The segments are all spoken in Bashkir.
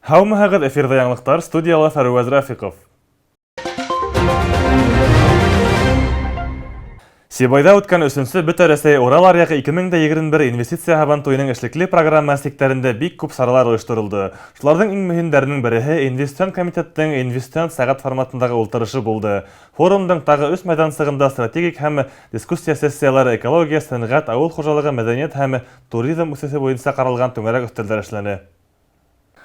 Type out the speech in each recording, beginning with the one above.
Һаумыһығыҙ, эфирҙа яңылыҡтар, студияла Фәруәз Рафиҡов. Сибайҙа үткән өсөнсө Бөтә Рәсәй Урал аръяғы 2021 инвестиция һабантуйының эшлекле программаһы сиктәрендә бик күп саралар ойошторолдо. Шуларҙың иң мөһимдәренең береһе инвестицион комитеттың инвестицион сәғәт форматындағы ултырышы булды. Форумдың тағы өс майҙансығында стратегик һәм дискуссия сессиялары, экология, сәнғәт, ауыл хужалығы, мәҙәниәт һәм туризм үҫеше буйынса ҡаралған түңәрәк өҫтәлдәр эшләне.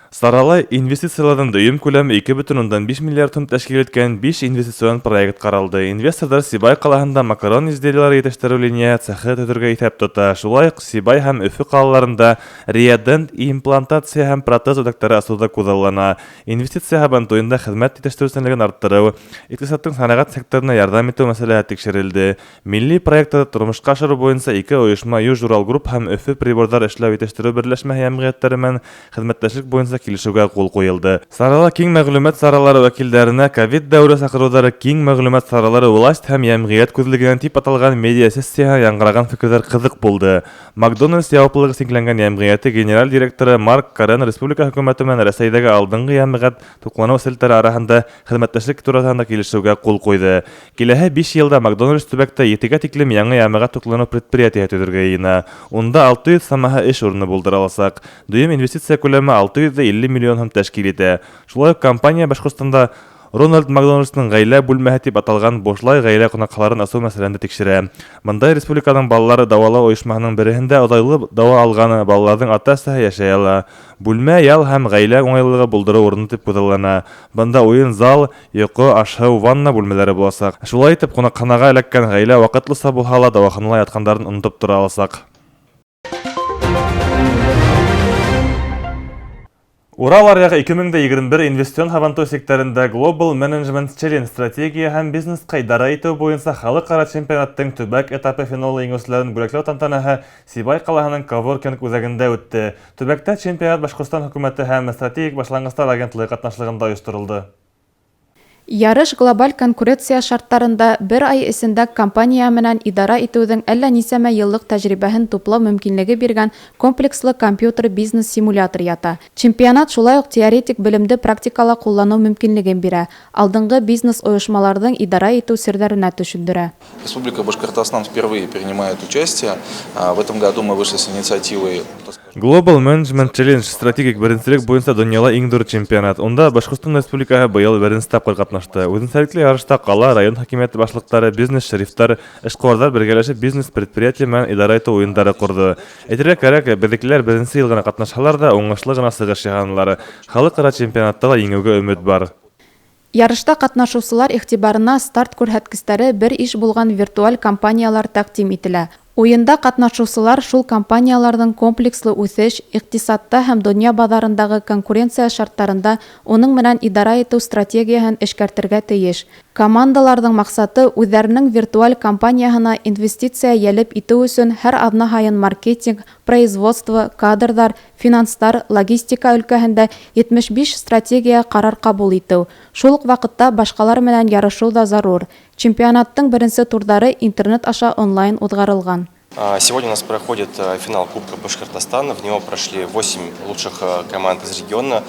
Сарала инвестицияларҙың дөйөм күләме 2,5 миллиард һум тәшкил иткән биш инвестицион проект ҡаралды. Инвесторҙар Сибай ҡалаһында макарон изделиелары етештереү линия цехы төҙөргә иҫәп тота. Шулай уҡ Сибай һәм Өфө ҡалаларында Риадент имплантация һәм протез үҙәктәре асыу ҙа күҙаллана. Инвестиция һабантуйында хеҙмәт етештереүсәнлеген арттырыу, иҡтисадтың сәнәғәт секторына ярҙам итеү мәсьәләһе тикшерелде. Милли проекттарҙы тормошҡа ашырыу буйынса ике ойошма Южуралгрупп һәм Өфө приборҙар эшләү етештереү берләшмәһе йәмғиәттәре менән хеҙмәттәшлек буйынса килешеүгә ҡул ҡуйылды. Сарала киң мәғлүмәт саралары вәкилдәренә ковид дәүере саҡырыуҙары киң мәғлүмәт саралары власть һәм йәмғиәт күҙлегенән тип аталған медиа-сессияһына яңғыраған фекерҙәр ҡыҙыҡ булды. Макдональдс яуаплылығы сикләнгән йәмғиәте генераль директоры Марк Карен республика хөкүмәте менән Рәсәйҙәге алдынғы йәмәғәт туҡланыу селтәре араһында хеҙмәттәшлек тураһында килешеүгә ҡул ҡуйҙы. Киләһе биш йылда Макдональдс төбәктә етегә тиклем яңы йәмәғәт туҡланыу предприятиеһы төҙөргә йыйына. Унда 600 самаһы эш урыны булдырыласаҡ. Дөйөм инвестиция күләме 650 миллион һум тәшкил итә. Шулай уҡ компания Башҡортостанда Рональд Макдональдстың ғаилә бүлмәһе тип аталған бушлай ғаилә ҡунаҡханаларын асыу мәсьәләһен дә тикшерә. Бындай республиканың балалары дауалау ойошмаһының береһендә оҙайлы дауа алған балаларҙың ата-әсәһе йәшәй ала. Бүлмә ял һәм ғаилә уңайлылығы булдырыу урыны тип күҙаллана. Бында уйын зал, йоҡо, аш-һыу, ванна бүлмәләре буласаҡ. Шулай итеп, ҡунаҡханаға эләккән ғаилә ваҡытлыса булһа ла дауаханала ятҡандарын онотоп тора аласаҡ. Урал аръяғы 2021 инвестицион һабантуй сиктәрендә Global Management Challenge стратегия һәм бизнесҡа идара итеү буйынса халыҡ-ара чемпионаттың төбәк этапы финалы еңеүселәрен бүләкләү тантанаһы Сибай ҡалаһының коворкинг үҙәгендә үтте. Төбәктә чемпионат Башҡортостан хөкүмәте һәм Стратегик башланғыстар агентлығы ҡатнашлығында ойошторолдо. Ярыш глобаль конкуренция шарттарында бер ай эсендә компания менән идара итеүҙең әллә нисәмә йыллыҡ тәжрибәһен туплау мөмкинлеге биргән комплекслы компьютер бизнес-симулятор ята. Чемпионат шулай уҡ теоретик белемде практикала ҡулланыу мөмкинлеген бирә, алдынғы бизнес-ойошмаларҙың идара итеү серҙәренә төшөндөрә. Республика Башкортостан впервые принимает участие. В этом году мы вышли с инициативой. Global Management Challenge стратегик беренселек буйынса донъяла иң ҙур чемпионат. Унда Башҡортостан Республикаһы быйыл беренсе тапҡыр ҡатнашты. Үҙенсәлекле ярышта ҡала, район хакимиәте башлыҡтары, бизнес-шерифтар, эшҡыуарҙар бергәләшеп бизнес-предприятие менән идара итеү уйындары ҡорҙо. Әйтергә кәрәк, беҙҙекеләр беренсе йыл ғына ҡатнашһалар ҙа, уңышлы ғына сығыш яһанылар. Халыҡ-ара чемпионатта ла еңеүгә өмөт бар. Ярышта ҡатнашыусылар иғтибарына старт күрһәткестәре бер иш булған виртуаль компаниялар тәҡдим ителә. Уйында ҡатнашыусылар шул компанияларҙың комплекслы үҫеш, иҡтисадта һәм донъя баҙарындағы конкуренция шарттарында уның менән идара итеү стратегияһын эшкәртергә тейеш. Командаларҙың маҡсаты үҙҙәренең виртуаль компанияһына инвестиция йәлеп итеү өсөн һәр аҙна һайын маркетинг, производство, кадрҙар, финанстар, логистика өлкәһендә 75 стратегия ҡарар ҡабул итеү. Шул уҡ ваҡытта башҡалар менән ярышыу ҙа зарур. Чемпионаттың беренсе турҙары интернет аша онлайн уҙғарылған. Сегодня у нас проходит финал Кубка Башкортостана. В него прошли 8 лучших команд из региона.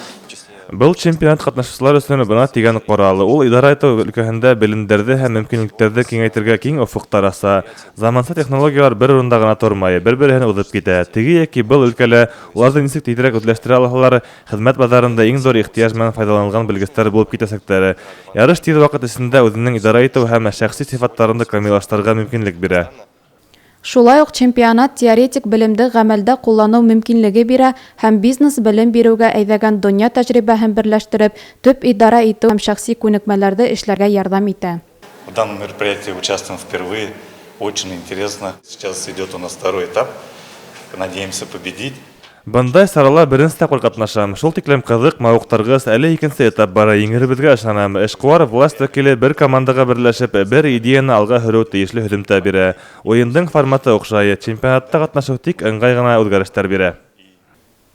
Был чемпионат ҡатнашыусылар өсөн бына тигән ҡорал. Ул идара итеү өлкәһендә белемдәрҙе һәм мөмкинлектәрҙе киңәйтергә киң офоҡтар аса. Заманса технологиялар бер урында ғына тормай, бер-береһен уҙып китә. Теге йәки был өлкәлә уларҙы нисек тиҙерәк үҙләштерә алһалар, хеҙмәт баҙарында иң ҙур ихтыяж менән файҙаланылған белгестәр булып китәсәктәр. Ярыш тиҙ ваҡыт эсендә үҙеңдең идара итеү һәм шәхси сифаттарыңды камиллаштырырға мөмкинлек бирә. Шулай уҡ чемпионат теоретик белемде ғәмәлдә ҡулланыу мөмкинлеге бирә һәм бизнес белем биреүгә әйҙәгән донъя тәжрибәһен берләштереп, төп идара итеү һәм шәхси күнекмәләрҙе эшләргә ярҙам итә. В данном мероприятии участвуем впервые. Очень интересно. Сейчас идет у нас второй этап. Надеемся победить. Бындай сарала беренсе тапҡыр ҡатнашам. Шул тиклем ҡыҙыҡ, мауыҡтырғыс, әле икенсе этап бара, еңеребеҙгә ышанам. Эшҡыуар власть вәкиле бер командаға берләшеп, бер идеяны алға һөрөү тейешле һөҙөмтә бирә. Уйындың форматы оҡшай, чемпионатта ҡатнашыу тик ыңғай ғына үҙгәрештәр бирә.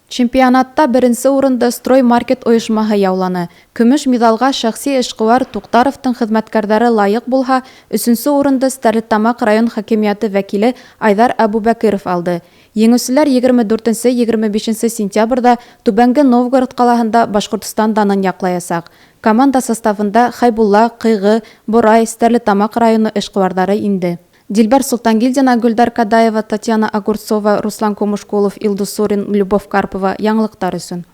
Чемпионатта беренсе урынды Строй-Маркет ойошмаһы яуланы. Көмөш миҙалға шәхси эшҡыуар Туҡтаровтың хеҙмәткәрҙәре лайыҡ булһа, өсөнсө урынды Стәрлетамаҡ район хакимиәте вәкиле Айҙар Әбүбәкеров алды. Еңеүселәр 24-25 сентябрҙә Түбәнге Новгород ҡалаһында Башҡортостан данын яҡлаясаҡ. Команда составында Хәйбулла, Ҡыйғы, Борай, Стәрлетамаҡ районы эшҡыуарҙары инде. Дилбәр Солтангилдина, Гөлдәр Кадаева, Татьяна Огурцова, Руслан Комушкулов, Илдус Сурин, Любовь Карпова. Яңылыҡтар өсөн.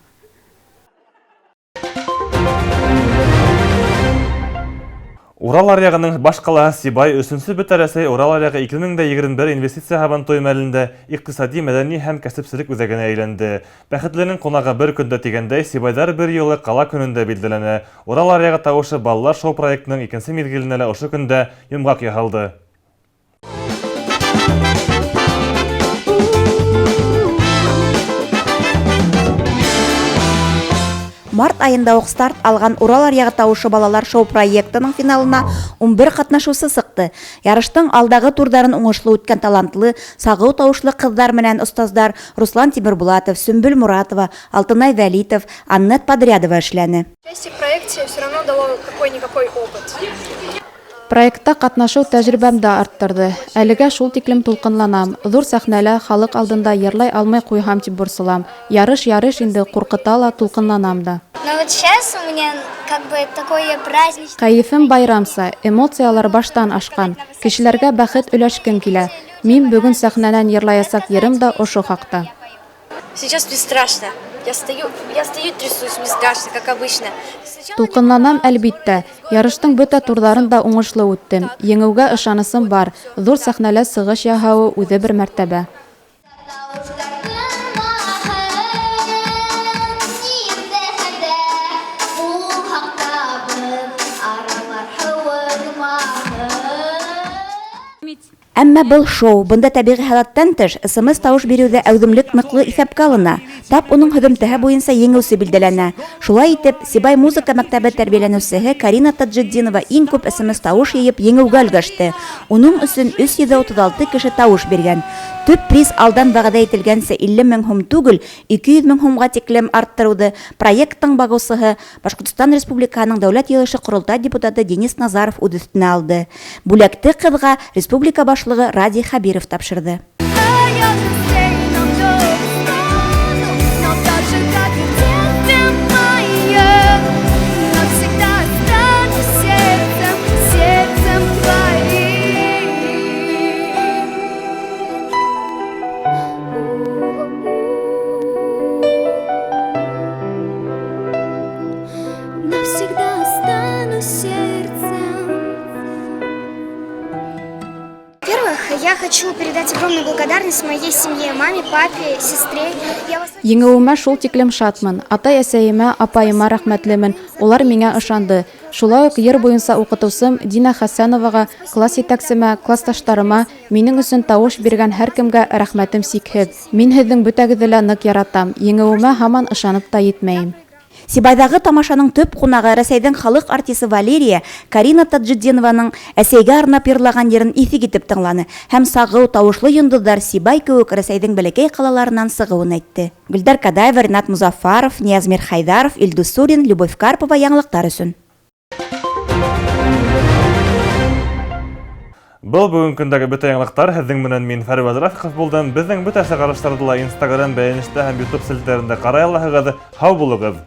Урал аръяғының баш ҡалаһы Сибай өсөнсө Бөтә Рәсәй Урал аръяғы 2021 инвестиция һабантуйы мәлендә иҡтисади, мәҙәни һәм кәсепселек үҙәгенә әйләнде. Бәхетленең ҡунағы бер көндә тигәндәй, сибайҙар бер юлы ҡала көнөндә билдәләнә. Урал аръяғы тауышы балалар шоу-проектының икенсе миҙгеленә лә ошо көндә йомғаҡ яһалды. Март айында уҡ старт алған Урал аръяғы тауышы балалар шоу-проектының финалына 11 ҡатнашыусы сыҡты. Ярыштың алдағы турҙарын уңышлы үткән талантлы, сағыу тауышлы ҡыҙҙар менән остаздар Руслан Тимербулатов, Сөмбөл Муратова, Алтынай Вәлитов, Аннет Подрядова эшләне. Участие в проекте все равно дало какой-никакой опыт. Проектта ҡатнашыу тәжрибәмде арттырҙы. Әлегә шул тиклем тулҡынланам. Ҙур сәхнәлә халыҡ алдында йырлай алмай ҡуйһам тип борсолам. Ярыш ярыш инде, ҡурҡыта ла, тулҡынланам да. Но вот сейчас у меня как бы такое праздничное. Кәйефем байрамса, эмоциялар баштан ашҡан. Кешеләргә бәхет өләшкем килә. Мин бөгөн сәхнәнән йырлаясаҡ йырым да ошо хаҡта. Сейчас мне страшно. Я стою, я стою, трясусь, мне страшно, как обычно. Сначала Тулҡынланам, әлбиттә. Ярыштың бөтә турҙарын да уңышлы үттем. Еңеүгә ышанысым бар. Ҙур сәхнәлә сығыш яһауы үҙе бер мәртәбә. Әммә был шоу, бында тәбиғи халаттан тыш, СМС тауыш биреүҙә әүҙемлек ныҡлы иҫәпкә алына. Тап уның һөҙөмтәһе буйынса еңеүсе билдәләнә. Шулай итеп, Сибай музыка мәктәбе тәрбиәләнеүсеһе Карина Таджетдинова иң күп СМС тауыш йыйып еңеүгә өлгәште. Уның өсөн 336 кеше тауыш биргән. Төп приз алдан вәғәҙә ителгәнсә 50 мең һум түгел, 200 мең һумға тиклем арттырыуҙы проекттың бағыусыһы Башҡортостан Республикаһының Дәүләт Йыйылышы Ҡоролтай депутаты Денис Назаров үҙ өҫтөнә алды. Бүләкте ҡыҙға республика башлығы Радий Хәбиров тапшырҙы. Навсегда останусь сердцем. Во-первых, я хочу передать огромную благодарность моей семье, маме, папе, сестре. Я вас Еңеүемә шул тиклем шатмын. Атай-әсәйемә, апайыма рәхмәтлемен. Улар миңә ышанды. Шулай уҡ йыр буйынса уҡытыусым Дина Хәсәноваға, класс етәксемә, классташтарыма, минең өсөн тауыш биргән һәр кемгә рәхмәтем сикһеҙ. Мин һеҙҙең бөтәгеҙҙе лә ныҡ яратам. Еңеүемә һаман ышанып та етмәйем. Сибайҙағы тамашаның төп ҡунағы Рәсәйҙең халыҡ артисы Валерия Карина Таджетдинованың әсәйгә арнап йырлаған йырын иҫе китеп тыңланы һәм сағыу тауышлы йондоҙҙар Сибай кеүек Рәсәйҙең бәләкәй ҡалаларынан сығыуын әйтте. Гөлдәр Кадаева, Ринат Музафаров, Ниязмир Хайдаров, Илдус Сурин, Любовь Карпова яңылыҡтар өсөн. Был бөгөн көндәге бөтә яңылыҡтар. Һеҙҙең менән мин Фәрүәз Рафиҡов булдым. Беҙҙең бөтә сығарылыштарҙы ла Instagram бәйләнештә һәм YouTube селтәрендә ҡарай алаһығыҙ. Һау булығыҙ!